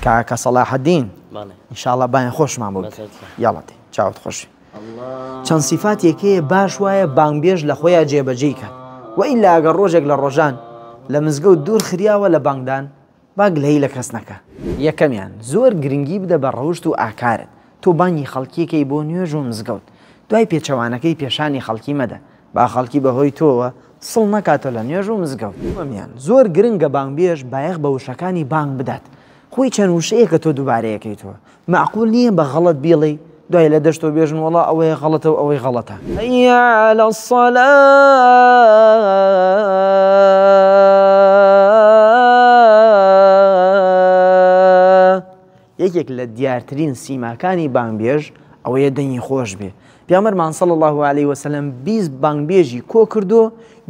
کاکە سەڵاحەدین ئینشاڵا بایان خۆشمان بۆ یاڵە دێ چاوت خۆش چەند سیفاتێک هەیە باش وایە بانگبێژ لە خۆیان جێبەجێی کات و ئیلا ئەگەر ڕۆژێک لە ڕۆژان لە مزگەوت دوور خریاوە لە بانگدان با گلەیی لە کەس نەکا. یەکەمیان، زۆر گرنگی بدە بە ڕەوشت و ئاکارت، تۆ بانگی خەڵکیەکەی بۆ نوێژ و مزگەوت، دوای پێچەوانەکەی پێشانی خەڵکی مەدە، با خەڵکی بە هۆی تۆوە سڵ نەکاتەوە لە نوێژ و مزگەوت. دووەمیان، زۆر گرنگە بانگبێژ بایەخ بە وشەکانی بانگ بدات، خۆی چەند وشەیەکە تۆ دووبارەیەکەیتەوە، مەعقول نییە بە غەڵەت بیڵێی دوای لە دەشتۆ بێژن وەڵا ئەوەیە غەڵەتە و ئەوەی غەڵەتە. حی علی الصلاة. یەکێک لە دیارترین سیماکانی بانگبێژ ئەوەیە دەنگی خۆش بێ. پێغەمبەرمان صلی اللە علیه وسلم 20 بانگبێژی کۆ کردو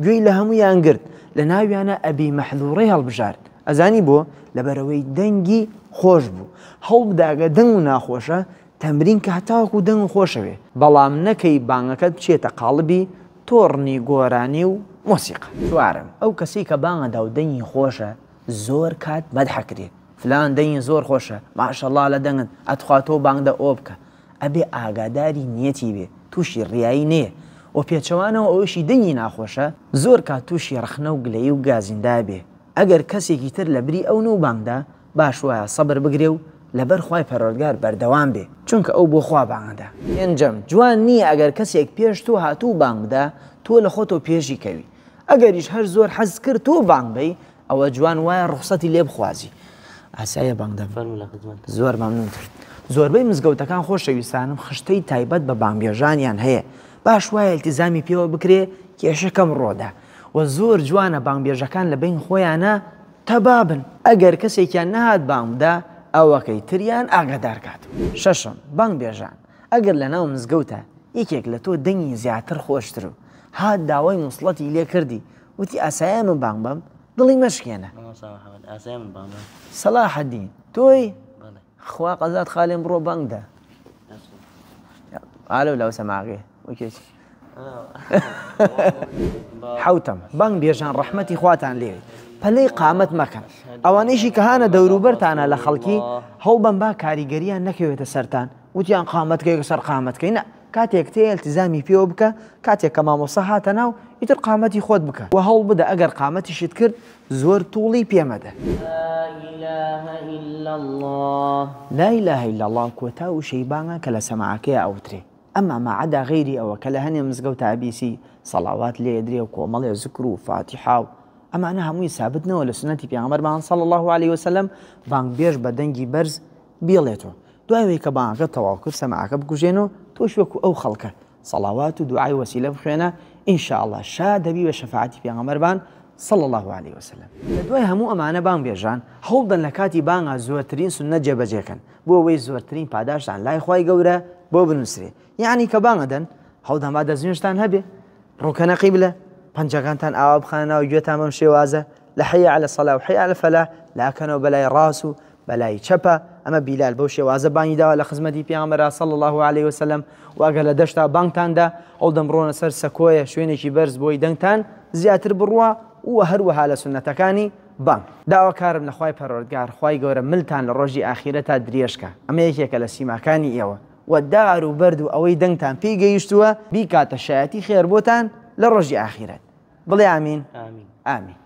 گوێی لە هەموویان گرت، لە ناویانە ئەبی مەحذوڕەی هەڵبژارد. ئەزانی بۆ؟ لەبەرئەوەی دەنگی خۆش بوو. هەوڵبدە ئەگەر دەنگو ناخۆشە تەمرین کە هەتاوەکو دەنگو خۆشەوێ. بەڵام نەکەی بانگەکەت بچێتە قاڵبی تۆڕنی گۆرانی و مۆسیقا. چوارەم، ئەو کەسەی کە بانگ ئەدا و دەنگی خۆشە زۆر کات مەدح ئەکرێ، فلان دەنگی زۆر خۆشە، ماشەڵا لە دەنگت، ئەتخوا تۆ بانگ دە ئۆ بکە. ئەبێ ئاگاداری نیەتی بێ، تووشی ڕیایی نەیە. وە پێچەوانەوە ئەوەیشی دەنگی ناخۆشە زۆر کات تووشی ڕەخنە و گلەیی و گازیندە ئەبێ. ئەگەر کەسێکی تر لە بری ئەو نەو بانگدا باش وایە سەبر بگرێ و لەبەر خوای پەروەردگار بەردەوام بێ چونکە ئەو بۆ خوا بانگەدا. پێنجەم، جوان نییە ئەگەر کەسێک پێش تۆ هاتوو بانگ بدا تۆ لە خۆتەوە پێشی کەوی ئەگەریش هەر زۆر حەزت کرد تۆ بانگ بەی ئەوە جوان وایە ڕوخسەتی لێ بخوازی. ئاساییە بانگ دەم؟ فەرموو لە خزمەتتان. زۆر مەمنونتم. زۆربەی مزگەوتەکان خۆشەویستانم خشتەی تایبەت بە بانگبێژانیان هەیە باش وایە ئیلتیزامی پێوە بکرێ کێشە کەم ڕۆدا. وە زۆر جوانە بانگبێژەکان لە بەین خۆیانا تەبا بن ئەگەر کەسێکیان نەهات بانگ بدا ئەوەکەی تریان ئاگادار کاتەوە. شەشەم، بانگبێژان ئەگەر لە ناو مزگەوتا یەکێک لە تۆ دەنگی زیاتر خۆشتر و هات داوای موسڵەتی لێ کردی وتی ئاسایە من بانگ بەم دڵی مەشکێنە. مامۆستا محمد ئاسایە من بانگ بەم؟ سەلاحەدین، تۆی؟ بەڵێ. خوا قەزات خالێم بڕۆ بانگ دە. ئالۆ لەو سەماغێ وکێچی. حوتەم بانگ بێژان ڕەحمەتی خواتان لێوێت پەلەی قامەت مەکەن ئەوانەیشی کە هانە دەوروبەرتانە لە خەڵکی هەوڵبەن با کاریگەریان نەکەوێتە سەرتان وتیان قامەتکەی سەر قامەتکەی نە کاتێک تێ التزامی پێوە بکە کاتێک کە مامۆستا هاتە ناو ئیتر قامەتی خۆت بکە و هەوڵ بدە ئەگەر قامەتیشت کرد زۆر توڵی پێ مەدە. لا الە الا اللە کۆتا وشەی بانگە کە لە سەماعەکەیا ئەوترێ ئەما ما عدا غەیری ئەوە کە لە هەنێ مزگەوتا ئەبیسی سەڵاوات لێ ئەدرێ و کۆمەڵێ زکر و فاتیحا و ئەمانە هەمووی سابت نەوە لە سوننەتی پێغەمبەرمان صلی اللە علیە وسلم بانگبێژ بە دەنگی بەرز بیڵێتەوە دوای ئەوەی کە بانگەکە تەواو کرد سەماعەکە بکوژێنەوە تۆش وەکو ئەو خەڵکە صەڵاوات و دوعای وەسیلە بخوێنە ان شاء اللە شاد دەبی بە شەفاعەتی پێغەمبەرمان صلی اللە علیە وسلم. لە دوای هەموو ئەمانە بانگبێژان هەوڵبدەن لە کاتی بانگا زۆرترین سوننەت جێبەجێ کەن بۆ ئەوەی زۆرترین پاداشتان لای خوای گەورە بۆ بنوسرێ یەعنی کە بانگ ئەدەن هەوڵدەن با دەستنوێژتان هەبێ ڕووکەنە قیبلە پەنجەکانتان ئاوا بخەنە ناو گوێتان بەم شێوازە لە حی علی الصلاة و حی علی الفلاح لاکەنەوە بەلای ڕاست و بەلای چەپە، ئەمە بیلال بەو شێوازە بانگی داوە لە خزمەتی پێغەمبەرا صلی اللە علیە وسلم، وە ئەگەر لە دەشتا بانگتان دا هەوڵدەن بڕۆنە سەر سەکۆیە شوێنێکی بەرز بۆی دەنگتان زیاتر بڕوا، وە هەروەها لە سوننەتەکانی بانگ. داواکارم لە خوای پەروەردگار خوای گەورە ملتان لە ڕۆژی ئاخیرەتا درێژ کا، ئەمە یەکێکە لە سیماکانی ئێوە، وە دار و بەرد و ئەوەی دەنگتان پێی گەیشتووە بیکاتە شایەتی خێر بۆتان لە ڕۆژی ئاخیرەت. بڵێ ئامین. ئامین. ئامین.